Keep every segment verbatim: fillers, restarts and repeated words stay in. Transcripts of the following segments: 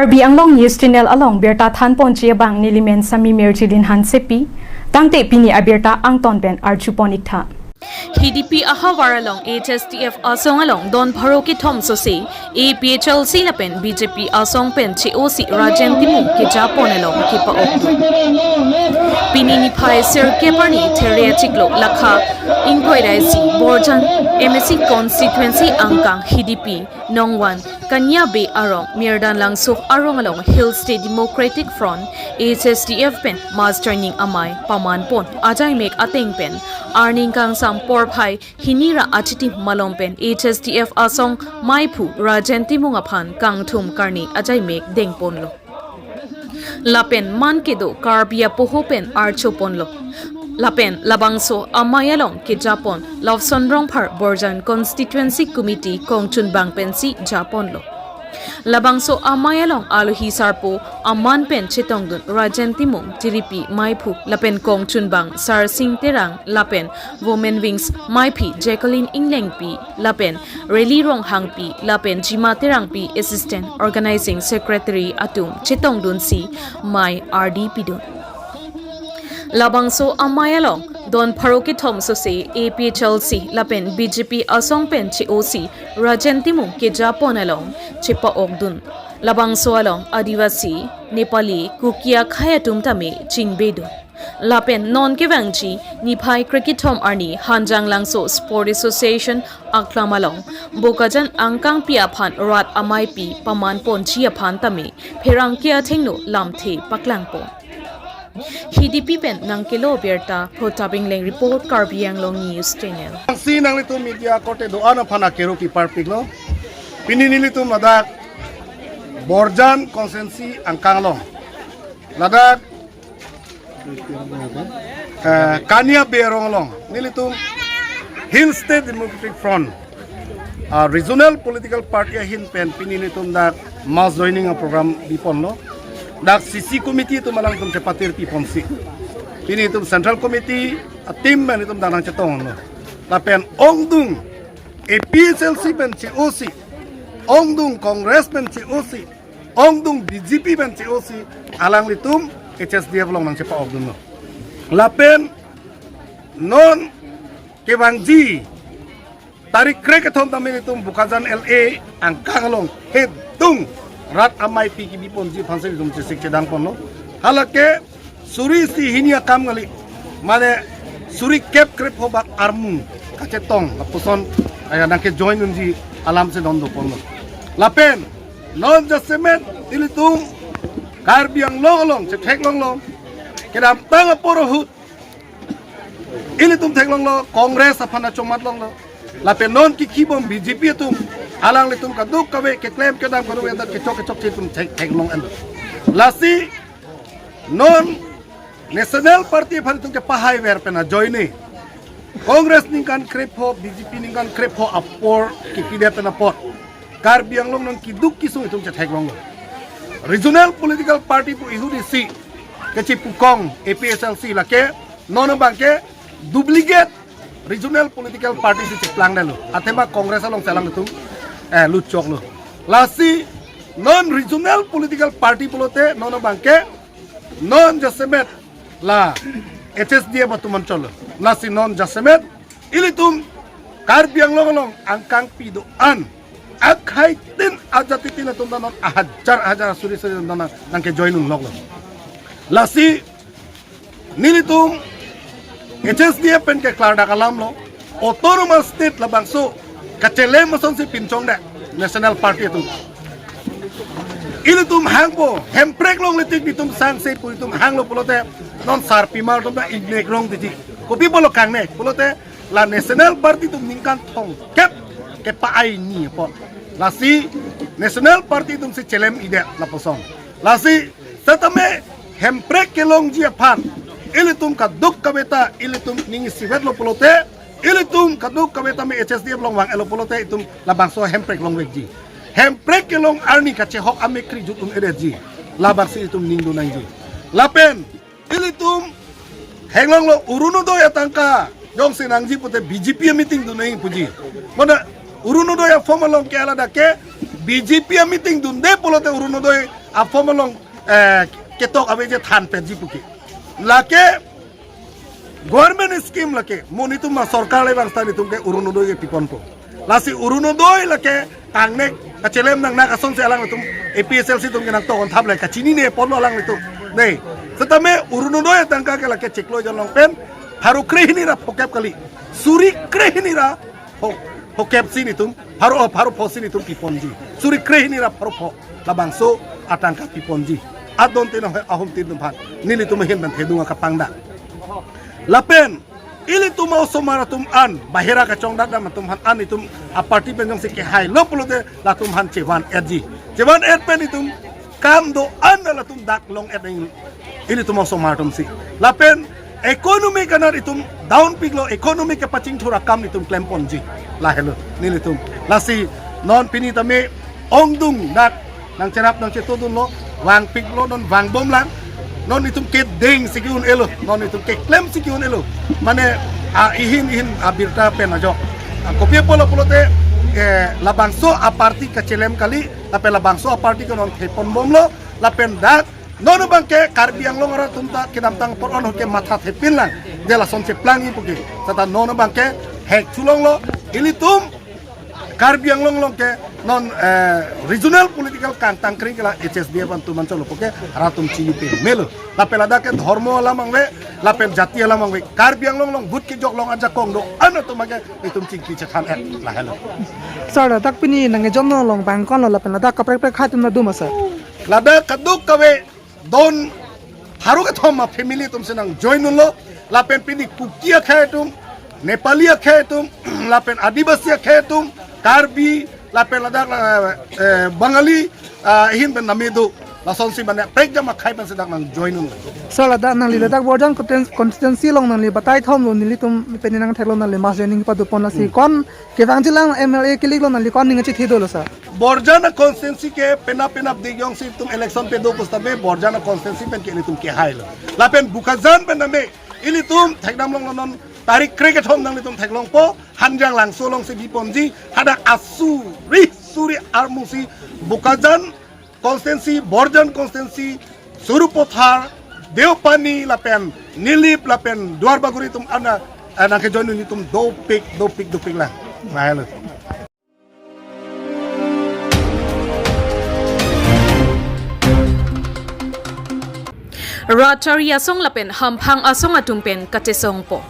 Karbi Anglong News Channel along birta thanponji abang nelimen Sami Mirjilin Hansepi, tangte pini abirta angton pen arjupon iktha. Hidipi ahavar along H S D F asong along don pharo kethom sose A P H L C lapen B J P asong pen che-osi Rajen Timung kejapon along kepa-ok. Pini niphai sirkep arni there achiklo lakha ingkoi ra isi Borjan M A C constituency angkang Hidipi Nongwan Kania Bey arong Mirdanlangso arong along Hill State Democratic Front H S D F pen Master Ning Amei pamanpon ajaimek ateng pen arni kangsam porphai hini ra achitim malom pen H S D F asong meiphu Rajen Timung aphan kangthum karni ajaimek dengponlo. Lapen man kedo Karbi apoho pen archoponlo. Lapen labangso amei along kejapon Lobson Rongphar Borjan Constituency Committee kongchunbang pensi japonlo. Labangso amei along alohi sarpo aman pen chetongdun Rajen Timung, Tiripi meiphu lapen kongchunbang Sarsing Terang lapen Women Wings meiphi Jacqueline Inglengpi lapen Rally Ronghangpi lapen Jima Terangpi Assistant Organizing Secretary atum chetongdunsi mei ardi pidun. Labangso amei along don pharo kethom sose A P H L C lapen B J P asong pen che-osi Rajen Timung kejapon along chepa-okdun. Labangso along Adivasi, Nepali, Kuki akhei atum tame chingbedun. Lapen non kevangji niphai krekethom arni Hanjanglangso Sport Association aklam along Bokajan angkangpi aphan rat ameipi pamanponji aphan tame pherangke athengno lamthe paklangpon. Hidipi pen nangkelo birta Protap Ingleng report, Karbi Anglong News Channel. Si nanglitum media korte do-an aphan akero kiparpiklo. Pini nelitum ladak Borjan constituency angkang along, ladak eh, Kania Bey arong along nelitum Hill State Democratic Front, ah, regional political party ahin pen pini nelitum dak mass joining a-program biponlo. Dak C C committee atum alangtum chepatir piponsi, pini itum central committee a-team pen itum dak nangchetonglo. Lapen ongdung A P H L C pen che-osi, ongdung Congress pen che-osi, ongdung B J P pen che-osi, alanglitum H S D F along nangchepa-okdunlo. Lapen non kevangji tarik krekethom tame itum Bokajan L A angkang along hedung rat ameipi kebiponji aphansi itum chesik chedangponlo. Halake suri isi hini akam kali, mane suri kep krepho bak armu kachetong lapuson, aya nangkejoin unji alam si non doponlo. Lapen non jasemet ilitum Karbi Anglong along chetheklonglo, kedamtang apor ahut ilitum theklonglo Congress aphan achomat longlo. Lapen non kikhibom B J P atum, alanglitum kadokave keklem kedam kadokave ta kechok kechokche itum thek theklong an. Lasi non National Party aphan itum kepahaiver pen ajoine Congress ningkan krepho, B J P ningkan krepho apor kipidet pen apot Karbi Anglong non keduk kesung itum chetheklonglo. Regional political party pu ihut isi kachepukong A P H L C, lake non abangke duplicate regional political party si cheplangdetlo, athema Congress along si alanglitum, eh, lutchoklo. Lasi non regional political party pulote non abangke non jasemet la H S D F atum anchotlo. Lasi non jasemet ilitum Karbi Anglong along angkangpi do-an akhei tin ajatitin atum ta non ahajar ahajar asuri suri atum ta nang, nangkejoin unloklo. Lasi nelitum H S D F pen keklardak alamlo, Autonomous State labangso kachelem asonsi pinchongdet National Party atum. Ilitum hangpo, Hemprek longle tik itum sangse pu itum hanglo pulote non sarpimar atum ta ignek rong tiji. Kopi pulo kangnek pulote la National Party atum ningkan thomkep kepa-ai ni apot. Lasi National Party atumsi chelem-idet lapuson. Lasi setame Hemprek kelongji aphan ilitum kadokave ta ilitum ning isivetlo pulote, ilitum kadokave tame H S D F along vang-etlo pulote itum labangso Hemprek longvekji. Hemprek kelong arni kachehok amekri jut un-edetji. Labangsi itum ningdun nangji. Lapen ilitum theklonglo Orunodoi atangka jongsi nangji pute B J P a-meeting dun nang puji. Mane Orunodoi a-form along ke alada ke B J P a-meeting dunde pulote Orunodoi a-form along, eh, ketok ave je than petji pu ke. Lake government scheme lake, mo netum ma sorkar le bang seta netum ke Orunodoi ke piponpo. Lasi Orunodoi lake tangnek kachelem nangnak asonsi alanglitum A P H L C atum ke nangtok-on thap le kachinine ponlo alanglitum. Nei, setame Orunodoi atangka ke lake chiklo jon along pen pharo krehini ra phokep kali. Suri krehini ra pho, phokep si netum, pharo, oh, pharo pho si netum piponji. Suri krehini ra pharo pho. Labangso atangka piponji. Adon tin ahum tin atum aphan. Nelitum ahin pen thedung akapangdak. Lapen ilitum osomar atum an, bahira kachongdakdam atum aphan an itum a-party pen jongsi kehailo pulote latum aphan chevan-etji. Chevan-et pen itum kam do-an latum dak long-et ing ilitum osomar atumsi. Lapen economy kanat itum down piklo, economy kepachingthur akam itum klemponji. Lahelo nelitum. Lasi non pini tame ongdung dak nangcherap nangchetodunlo, vangpiklo, non vangbomlang. Non itum kedeng si ke-un-elo, non itum keklem si ke-un-elo. Mane, a, ihin ihin abirta pen ajok. A, kopi apotlo pulote, eh, labangso a-party kachelem kali, lapen labangso a-party ke non theponbomlo, lapen dak non abangke Karbi Anglong arat atum ta kedamtang apor-an ahut ke mathathepinlang. Je lason cheplangji pu ke. Seta non abangke hek chulonglo, ilitum Karbi Anglong along ke non, eh, regional political kangtang kring ke la H S D F atum manchotlo pu ke rat atum chiyupe melo. Lapen ladak ke dhormo alam angve, lapen jati alam angve. Karbi Anglong along vote kejok long ajakong do-an atum ke itum chingki chethan-et lahelo. Sir, ladak pini nangkejom along bang konlo lapen ladak kaprek prek hai atum nangdun ma sir? Ladak kadokave don pharo kethom a-family atumsi nangjoin unlo, lapen pini Kuki akhei atum, Nepali akhei atum, lapen Adivasi akhei atum, Karbi, lapen ladak, eh, eh, Bangali, ah, ahin pen name do. Lasonsi mane prekjam akhei pensi dak nangjoin unlo. Sir, ladak nangli ladak Borjan constituen-, constituency along nangli batai thomlo, nelitum pini nangtheklo nangli mass joining padopon lasi Hmm. kon kevangjilang M L A keliklo nangli kon ning achithi dolo sir? Borjan a-constituency ke penap penap dik jongsi itum election pedo pusitame Borjan a-constituency pen ke ilitum kehailo. Lapen Bokajan pen tame ilitum thekdam longlo, non tarik krekethom nanglitum theklongpo, Hanjanglangso alongsi biponji, hadak asuri suri armusi Bokajan constituency, Borjan constituency, Sarupathar, Deopani lapen Nilip lapen Duarbagori atum an, eh, nangkejoin un itum dopik dopik dopik lang. Lahelo. Rat chari asong lapen hamphang asong atum pen kachesongpo.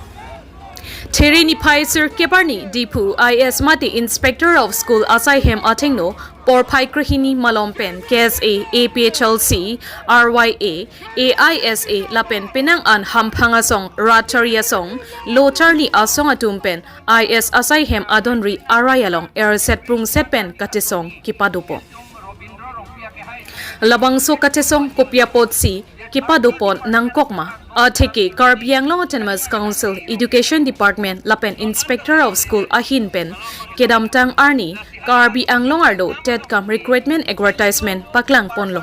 There niphai sirkep arni Diphu I A S mate Inspector of School asai hem athengno porphai krehini malom pen K S A, A P H L C, R Y A, A I S A lapen penang an hamphang asong, rat chari asong, lo charli asong atum pen I A S asai hem adonri arai along erset prungset pen kachesong kepadopo. Labangso kachesong kopi apotsi kepadopon nangkok ma? Atheke Karbi Anglong Autonomous Council Education Department lapen Inspector of School ahin pen kedamtang arni Karbi Anglong arlo TET cum recruitment advertisement paklangponlo.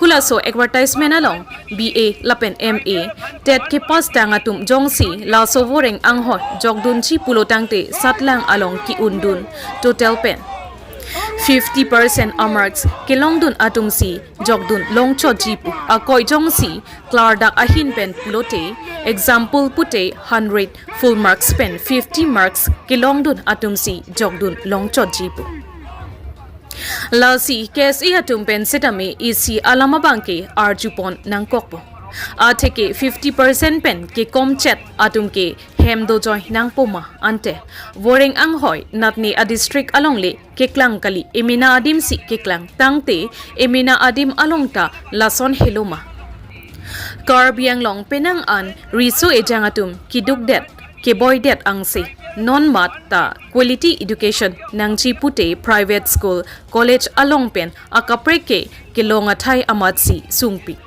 Halaso advertisement along B A lapen M A TET kepass tang atum jongsi laso voreng anghoi jokdunji pulo tangte satlang along ke-undun total pen fifty percent a-marks kelongdun atumsi jokdun longchotji pu. Akoi jongsi klardak ahin pen pulote, example pute hundred full marks pen fifty marks kelongdun atumsi jokdun longchotji pu. Lasi K S A atum pen setame isi alam abangke arjupon nangkokpo. Atheke fifty percent pen kekomchet atum ke hem dojoi nangpo ma ante voreng anghoi natne a-district alongle keklang kali, emena adimsi keklang tangte emena adim along ta lason helo ma? Karbi Anglong penang an riso ejang atum kedukdet keboidet angse non mat ta quality education nangji pute private school, college along pen akaprek ke kelong athai amatsi sungpi.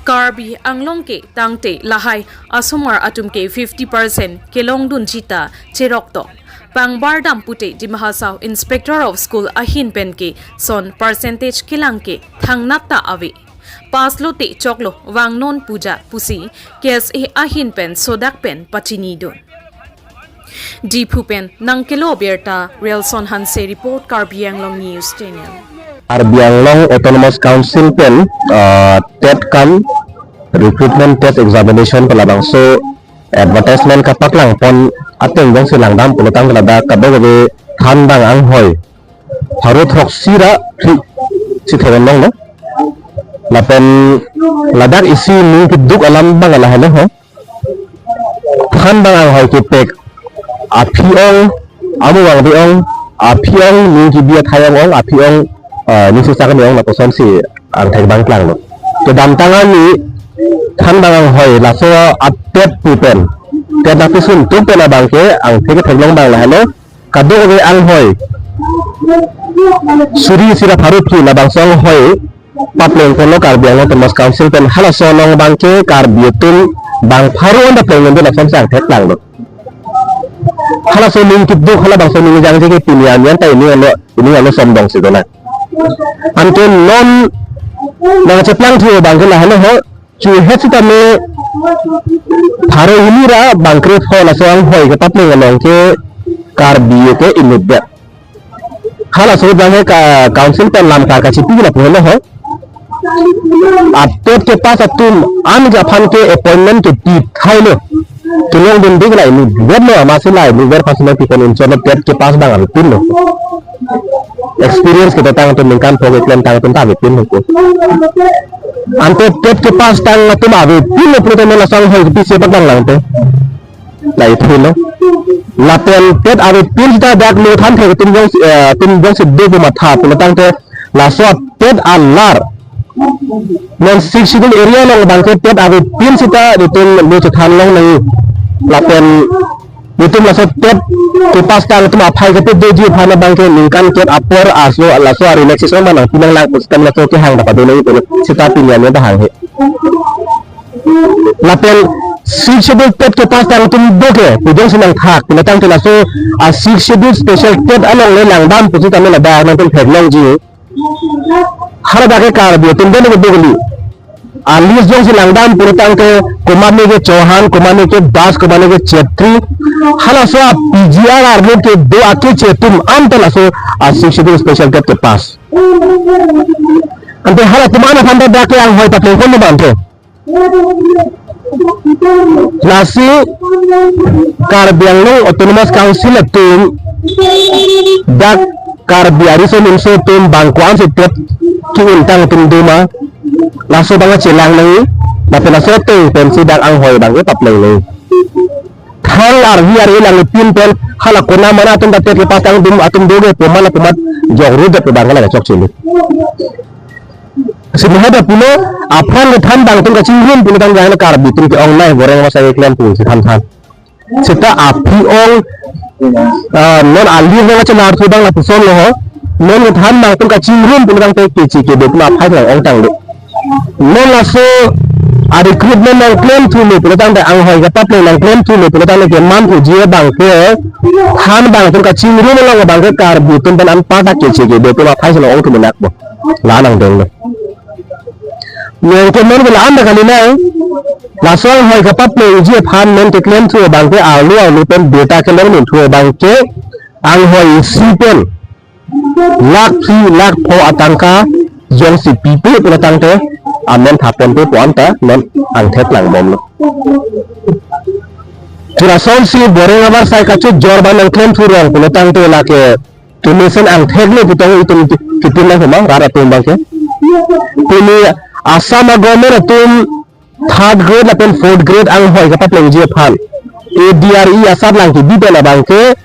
Karbi Anglong ke tangte lahai asomar atum ke fifty percent kelongdunji ta cheroktok. Pangbardam pute Dima Hasao Inspector of School ahin pen ke son percentage kelang ke thangnat ta ave. Pass lote choklo vangnon puja pusi K S A ahin pen sodak pen pachinidun. Diphu pen nangkelo birta Relson Hanse report, Karbi Anglong News Channel. Karbi Anglong Autonomous Council pen, ah, TET kam recruitment test examination pen labangso advertisement kapaklang pon ateng jongsi langdam pulotangte ladak kadokave thanbang anghoi pharo throksi ra phli si theklong lo. Lapen ladak isi ning keduk alam abang lahelo ho. Thanbang anghoi kepek aphi ong, amu vangve ong, aphi ong ning kebi athai ong ong, aphi ong, eh, ning sisa kami ong, lapuson si angthek abang klanglo. Kedamtang arni thanbang anghoi laso a-TET pu pen, TET nangpisun tum pen abangke angthek theklong abang lahelo. Kadokave anghoi suri isi ra pharo phli labangso anghoi papleng ponlo Karbi Anglong Autonomous Council pen, halaso along abangke Karbi atum bang pharo anta pleng nonde lapuson si angthek klanglo. Halaso ning keduk, halabangso ning jangje ke pini arni anta ining arlo, ining arlo somdong si dona. Anke non nangcheplang thu abangke lahelo ho, chuhet sitame pharo hini ra bang krepho laso anghoi kepapleng along ke Karbi ke inutdet. Halaso abangke ka council pen lam kar kachipi lapu helo ho. A-TET kepass atum an ke aphan ke appointment kepi thailo. Kelongdunde ke la inutvet lo, amatsi la inutvet aphan si nangpipon, inchotlo TET kepass abang avepinlo. Experience kedotang atum, ningkan pho keklemtang atum ta avepinlo ko. Ante TET kepass tang atum avepinlo pulotangte laso anghoi kepisi paklanglang te, la ithilo. Lapen TET avepin sita dak lo than thek atum jong, eh, atum jongsi do pu matha pulotangte laso TET alar non Sixth Schedule area along abangke TET avepin sita itum lo chethan longnang. Lapen itum laso TET kepass tang atum aphai kepet doji aphan abangke ningkan kep apor aso laso a-relaxation abang nangpi nanglang pu sitame laso kehang ta pado nangji pu sita pini arni ta hanghe. Lapen Sixth Schedule TET kepass tang atum do ke pu jongsi nangthak pulotangte laso a-Sixth Schedule special TET along le langdam pu sitame ladak nangtum theklongji. Haladak ke Karbi atum do ke do kali. A-list jongsi langdam pulotangte komatne ke Chauhan, komatne ke Das, komatne ke Chetri. Halaso a-PGR arlo kedo akeche atum anta laso a-Sixth Schedule special TET kepass. Ante halatum an aphan ta dak ke anghoi papleng pon abangke, lasi Karbi Anglong Autonomous Council atum dak Karbi ariso nimso atum bang ko-ansi TET ke-untang atum do ma, laso abang chelang nangji, lapen laso ateng pensi dak anghoi abangke papleng nangji. Thang arvi arvi langpin pen hala konat mana atum ta TET kepass tang atum, atum do ke pu ma la pu ma jok rudet abangke la chokchelo. Sini hada pulo, aphrang kethanbang atum kachingrum pulotangte Karbi atum ke-ongnei boreng masai keklem pusi than than. Sita aphi ong, ah, non alir nangchelar thu abang lapuson lo ho. Non kethanbang atum kachingrum pulotangte keche kebe atum aphai nang-ongtanglo. Non laso a-recruitment nangklem thulo pulotangte, anghoi kepapleng nangklem thulo pulotangte keman thuji abangke thanbang atum kachingrum along abangke Karbi atum pen anparta keche kebe atum aphai si nang-ong thu menak bo. La nangdenglo. Nangke non ke la-an ta kali nang. Laso anghoi kepaplengji aphan non keklem thu abangke arlo arlo pen beta kelongdun thu abangke anghoi isi pen lakh phli lakh pho atangka jongsi pipe pulotangte amen thaponpe pu anta non angthek langbomlo. Thu lasonsi boreng avarsai kachojor abang nangklem thurong pulotangte lake kemesen angthek lo putong itum kitin lang homa rat atum abangke. Pini Assam a-government atum third grade lapen fourth grade anghoi kepaplengji aphan A D R E asatlang kebi pen abangke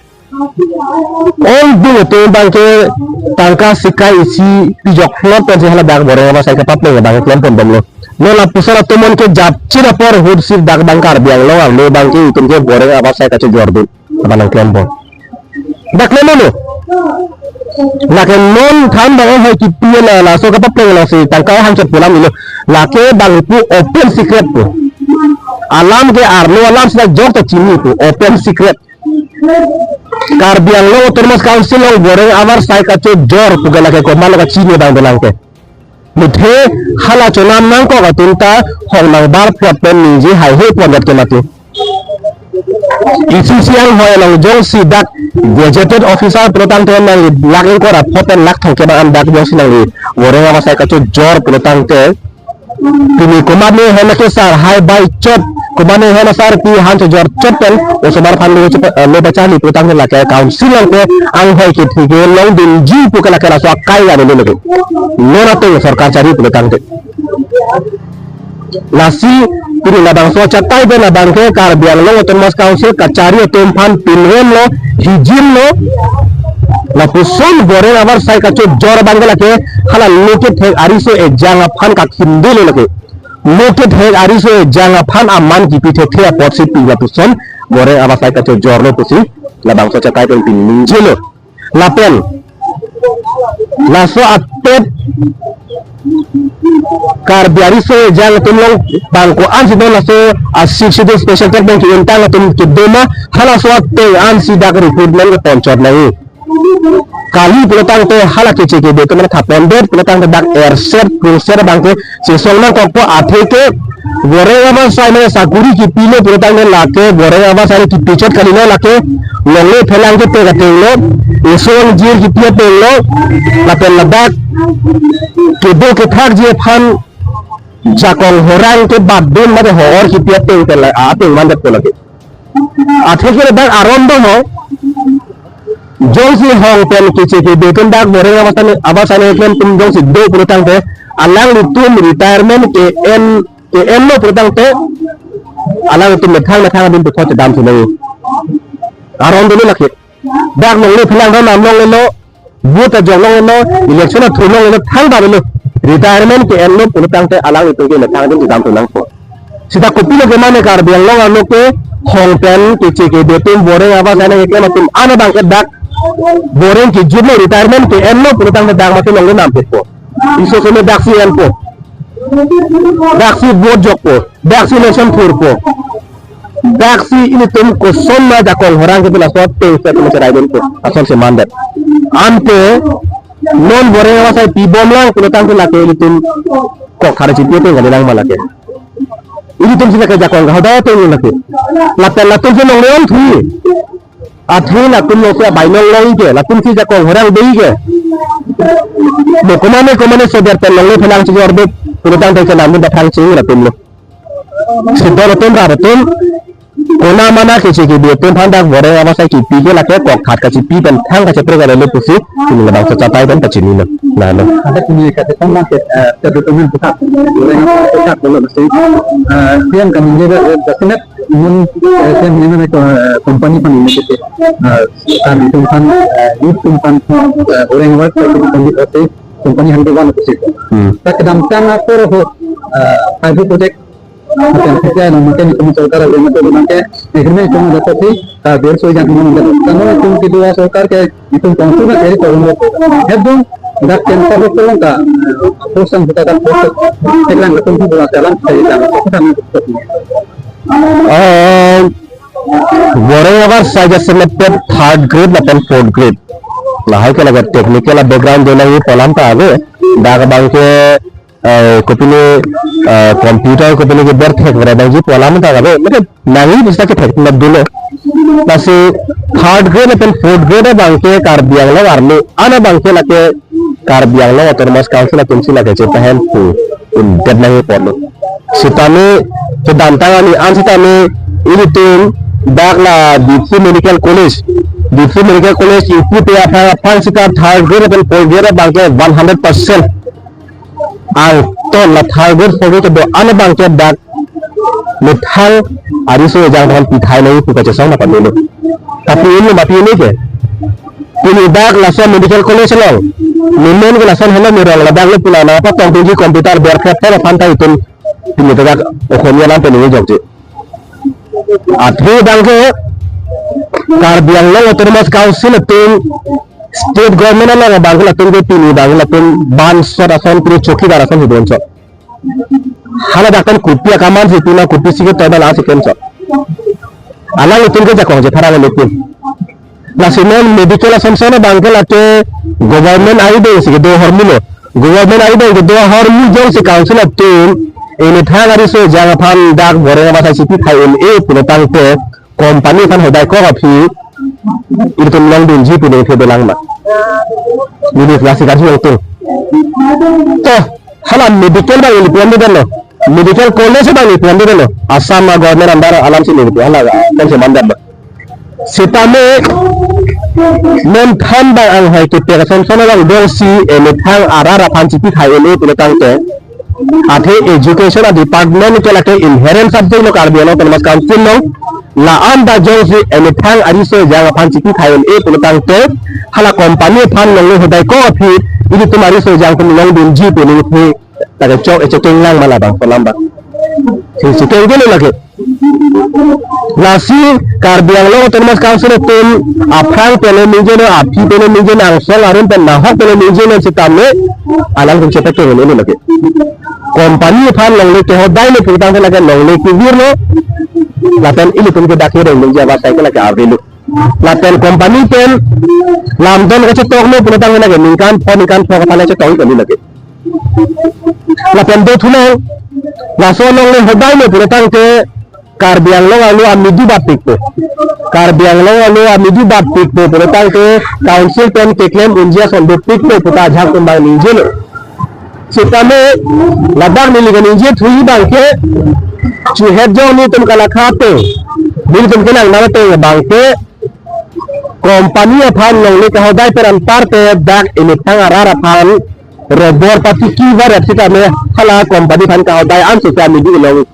ongdung atum abangke tangka sikai isi pijok phlot pensi haladak boreng avarsai kepapleng abangke klem ponbomlo. Non lapuson atum non ke japchir apor ahut si dak abang Karbi Anglong arlo abangke itum ke boreng avarsai kachojordun abang nangklembom. Dak klemlo. Lake non thanbang anghoi kipi la laso kepapleng alongsi tangka hangchot pu alam ilo. Lake bang pu open secret pu. Alam ke arlo alam sita jok ta chini pu open secret. Karbi Anglong Autonomous Council along boreng avarsai kachojor pu ke lake komatlo kachini abang dolang ke. Muthe hala chonam nangkok atum ta hong nangbar plot pen ningje haihe ponjat ke mati. isi isi anghoi along jongsi dak gazetted officer pulotangte nangli lakh ingkoi ra pho pen lakh thomkep an dak jongsi nangli voreng avasai kachojor pulotangte, pini komatne henlo ke sar hai bai chot, komatne henlo sar pi han chojor chot pen osomar aphan lo chepa-, eh, lo pachali pulotangte lake council along ke anghoi kethe ke longdunji pu ke lake laso akai ga dolo lake. Non ateng sorkar chari pulotangte. Lasi pini labangso achatai pen labang ke Karbi Anglong Autonomous Council kachari atum aphan pinrem lo, hijim lo, lapuson voreng avasai kachojor abang ke lake hala lo kethek ariso ejang aphan kakhimde lo lake. Lo kethek ariso ejang aphan aman kipi thekthe apotsi pi lapuson voreng avasai kachojor lo pusi labangso achatai pen pini ningje lo. Lapen laso atep Karbi ariso ejang atum along bang ko-an si do laso a Sixth Schedule special attack pen ke-entang atum kedo ma, halaso ateng ansi dak recruitment ke ponchot nangji. Kali pulotangte hala keche kebe atum thap pondet pulotangte dak erset pulset abang ke chesong nangkokpo, athe ke voreng avasai mane sakuri kipilo pulotangte lake voreng avasai kipi chot kalilo, lake longle phelang ke pek ateng lo, eson jir kipi ateng lo, lapen ladak kedo kethakji aphan jakong horang ke badun mate hor kipi ateng pen la ateng mandetpo lake. Athe ke ladak aron do ho. Jongsi hong pen keche kebe atum dak voreng avasai, avasai klem atum jongsi do pulotangte alanglitum retirement ke-en, ke-enlo pulotangte alanglitum methang methang adin pu chedam thunoi. Aron dolo lake. Dak longle phelang ron nam longlelo, vote ajok longlelo, election athur longlelo, thangta avelo. Retirement ke-enlo pulotangte alanglitum ke methang adin chedam thu nangpo. Seta kopilo ke mane Karbi Anglong arlo ke hong pen keche kebe atum voreng avasai nangkeklem atum an abang ke dak voreng kejutlo, retirement ke-enlo pulotangte dak mate longle nam thekpo. Iso keme daksi enpo. Daksi vote jokpo. Daksi election thurpo. Daksi ilitum koson ma jakong horang kepi laso ateng set ma cherai dunpo. Asonsi mandet. Ante non voreng avasai pibomlang pulotangte lake ilitum kok thare chipi ateng kalilang ma lake. Ilitum si lake jakong kahoda ateng lake. Lapen latum si longle ong thu. Athe latum lo si abai nong long ke, latum si jakong horang dei ke. Mo komatne komatne soder pen longle phelang chojor dei, pulotangte chenam dun ta thang ching latum lo. Si do latum ra latum, kona mana keche kebe atum aphan dak voreng avasai kipi ke lake kok khat kachipi pen thang kacheprek avelo pusi pini labangso achatai pen pachinilo. Nalo. Ada pini kate tong ke, eh, terdetemen pusat, voreng avasai pusat dolo mesti. Eh, siang kami juga, eh, jasemet Mun, eh, siang ini ko-, eh, company aphan ini kita, eh, kami atum aphan, eh, youth atum aphan, eh, voreng avasai kita company aphan ke one percent. Hmm. Ta kedamtang atur ho, eh, hydro project, macam kerja nang makan itu sorkar yang itu nang ke, eh, ini itu ada tapi, eh, biar so yang nang ada. Karena itu kedua sorkar ke Itum kongsi na keri tolong. Hedung dak ken ta tolong ka. Pusang kita dak pusang. Sekarang ketemu dua jalan saya jangan pusang. Eh, voreng avasai jasemet third grade lapen fourth grade. Lahai ke lake technical background do nangji pu alam ta ave. Dak abang ke eh, kopine, eh, computer kopine ke berthek vera dangji pu alam ta kabe, mane nangji bisa kethek na dolo. Lasi third grade lapen fourth grade abang ke Karbi Anglong arlo an abang ke lake Karbi Anglong Autonomous Council atum si lake chepahemphu un det nangji apotlo. Sitame kedamtang ani an sitame ilitum dak la Diphu Medical College, Diphu Medical College ingpu te aphan aphan sita third grade lapen fourth grade abang ke one hundred percent angton la third grade fourth grade kedo an abang ke dak methang ariso ejang aphan pithai nangji pu kachesong na padolo. Tapi ini mati ini ke. Pini dak laso medical college along. Nemen ke lason helo mirong ladak lo puna nangpatong tinggi computer berkhep khep aphan ta itum pini dak Okhomia alam pini jokji. Athe abang ke Karbi Anglong Autonomous Council atum state government along abang ke latum ke pini abang ke latum bansot ason pini chowkidar ason hidon chot. Hala dak pen kopi akaman si puna kopi si ke tobal asi ken chot. Alangtum ke jakong je tharang latum. Lasi non medical ason son abang ke lake government arideng si kedo ahormu lo. Government arideng kedo ahormu jongsi council atum emethang ariso ejang aphan dak voreng avasai si pithai un-e pulo tangte company aphan hodai kok aphi ilitum longdunji pu ningthe dolang ma. Neli lasi karjulong tung. To, hala medical abang neli puan dolo. Medical college abang neli puan dolo. Assam a government under alam si neli pu hala kan si mandat ba. Sitame non than bang anghoi kepek ason son abang dongsi emethang arat aphan chipi khai un-e pulo tangte, athe education a department ke lake inherent subject lo Karbi Anglong Autonomous Council along, la-an ta jongsi emethang ariso ejang aphan chipi khai un-e pulo tangte, hala company aphan longle hodai kok aphi ilitum ariso ejang atum longdunji pu ningthe, lake chok echekeng lang ma labang, kolam bang. Si chekeng dolo lake. Lasi Karbi Anglong Autonomous Council atum aphrang pen le ningje non, aphi pen le ningje non, angsong arum pen nahok pen le ningje non sitame alanglitum chetak ke un-e lake. Company aphan longle kehodai lo pu tangte lake longle kevirlo. Lapen ilitum ke dak ke dong ningje abang sai ke lake avelo. Lapen company pen lamdon kachetoklo pu tangte lake ningkan pho ningkan pho aphan chetok kali lake. Lapen do thulang, laso longle hodai lo pu tangte Karbi Anglong arlo amidu batpikpo. Karbi Anglong arlo amidu batpikpo pu tangte council pen keklem unji ason dopikpo pu ta ajahak atum abang ningjelo. Sitame ladak neli kaningje thuji abang ke, chuhet jong nelitum kalakha ateng, nelitum kenangnang ateng abang ke, company aphan longle kahodai pen anpar ke dak emethang arat aphan robor patiki varet sitame hala company aphan kahodai an sitame amidu long.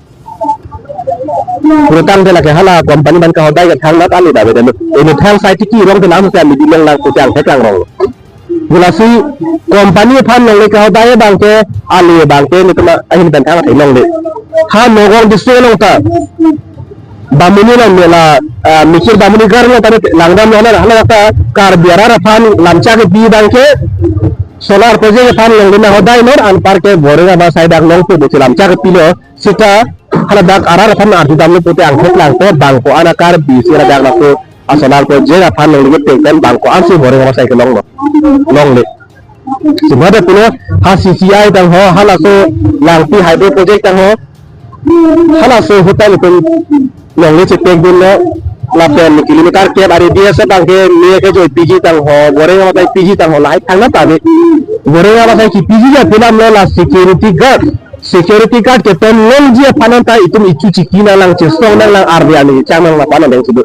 Pu tangte lake hala company aphan kahodai ke thangnat ale dave dave. Emethang sai tiki rong te lam sitame amidu longlang pu tang theklang rong. Lasi company aphan longle kahodai abang ke ale abang ke nelitum ahin pen thang longle. Ha Nagaon district along ta Bamuni along mela, ah, Mikir Bamuni Garh along tadi langdam along na hala ta Karbi arat aphan lamcha kepi abang ke solar project aphan longle nanghodai non anpar ke Boreng abang sai dak longpo pu si lamcha kepilo sita hala dak arat aphan arjudamlo pute angthek langte bang ko-an a Karbi si hala dak lapu a solar project aphan longle kepeng pen bang ko-an si Boreng abang sai kelonglo, longle. Sima da pulo ha C C I tang ho, halaso Langpi hydro project tang ho, halaso hotel pen longle chepekdunlo, lapen kilometer kep ari D S F tang ke me ke joi P G tang ho, Boreng abang sai P G tang ho, lahai thangnat ave. Boreng abang sai ki P G ya pinam lo la security guard, security guard ke pen longji aphan ta itum ichu chiki nanglang chesong nanglang arve ani chang nang lapan nang sidu.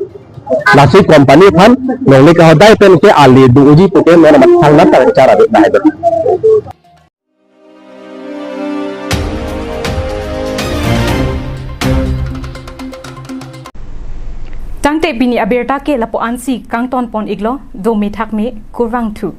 Lasi company aphan longle kahodai pen ke ale do uji pu ke non amat thangnat ta chara de dai do. Tangte pini abirta ke lapu-an si kangton pon iklo, do methak me kurvangthu.